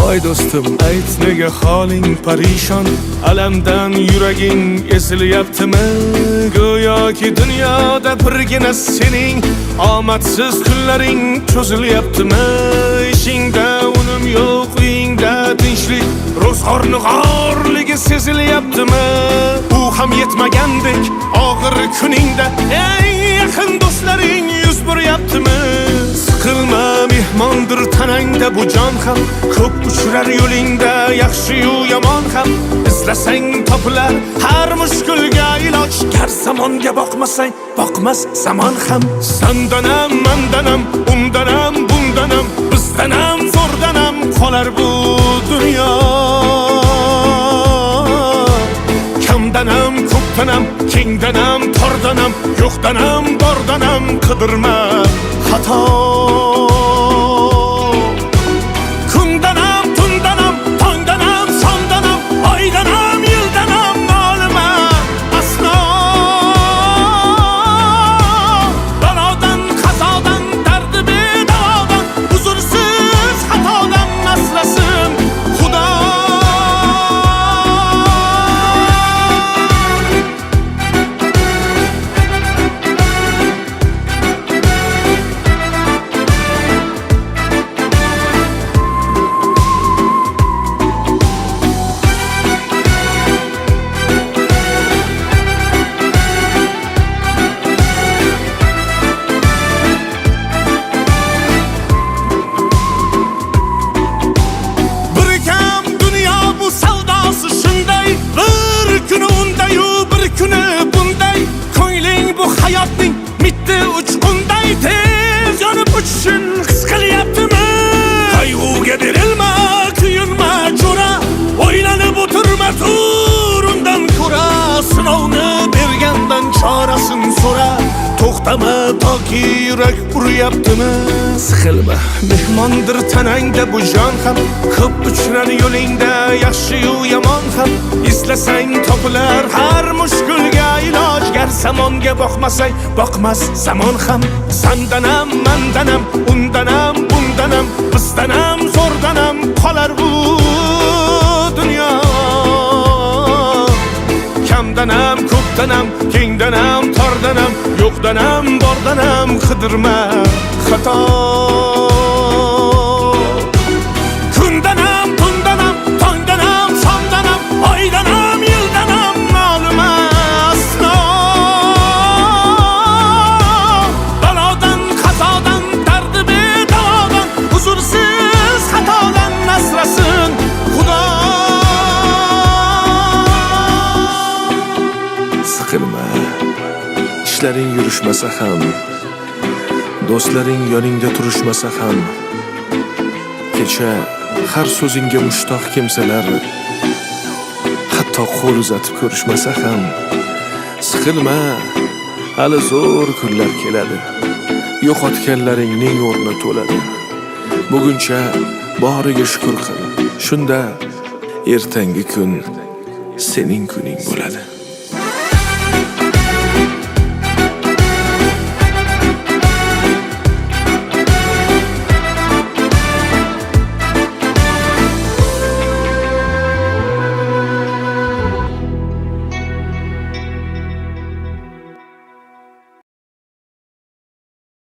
Oy do'stim, ayt nega holing parishon, alamdan yuraging ezilyaptimi? Go'yoki dunyoda birgina sening omadsiz kunlaring cho'zilyaptimi? Ishingda unum yo'q, uyingda tinchlik, ro'zg'orni g'orligi sezilyaptimi? U ham yetmagandek og'ir kuningda eng yaqin do'stlaring yuz buryaptimi? Siqilma, mehmondir tanangda bu jon ham, ko'p uchrar yo'lingda yaxshi-yu yomon ham. Izlasang topilar har mushkulga iloj, gar zamonga boqmasang boqmas zamon ham. Sandan ham, mandan ham, undan ham, bundan ham, bizdan ham, zo'rdan ham qolar bu dunyo. Kamdan ham, ko'pdan ham, kengdan ham, tordan ham, yo'qdan ham, bordan ham qidirma xato. Kundan ham, tundan ham, tongdan ham, shomdan ham, oydan ham, yildan ham nolima aslo. Balodan, qazodan, dardi bedavodan, huzursiz xatodan asrasin Xudo. Bir kam dunyo bu savdosi shunday, bir kuni undayu bir kuni bunday. Ko'ngling bu hayotning mitti uchqunday, tez yonib uchishin his qilyaptimi? Qayg'uga berilma, kuyinma jo'ra, o'ylanib o'tirma, tur undan ko'ra. Sinovni bergandan chorasin so'ra, to'xtama toki yurak uryaptimi? Siqilma, mehmondir tanangda bu jon ham, ko'p uchrar yo'lingda yaxshi-yu yomon ham. Izlasang topilar har mushkulga iloj, gar zamonga boqmasang boqmas zamon ham. Sandan ham, mandan ham, undan ham, bundan ham, bizdan ham, zo'rdan ham qolar bu dunyo. Kamdan ham, ko'pdan ham, kengdan ham, tordan ham, yo'qdan ham, bordan ham qidirma xato. Kundan ham, tundan ham, tongdan ham, shomdan ham, oydan ham, yildan ham nolima aslo. Balodan, qazodan, dardi bedavodan, huzursiz xatodan asrasin Xudo. Siqilma, ishlaring yurishmasa ham, do'stlaring yoningda turishmasa ham, kecha har so'zingga mushtoq kimsalar hatto qo'l uzatib ko'rishmasa ham, siqilma, hali zo'r kunlar keladi, yo'qotganlaringning o'rni to'ladi. Buguncha boriga shukur qil, shunda ertangi kun sening kuning bo'ladi.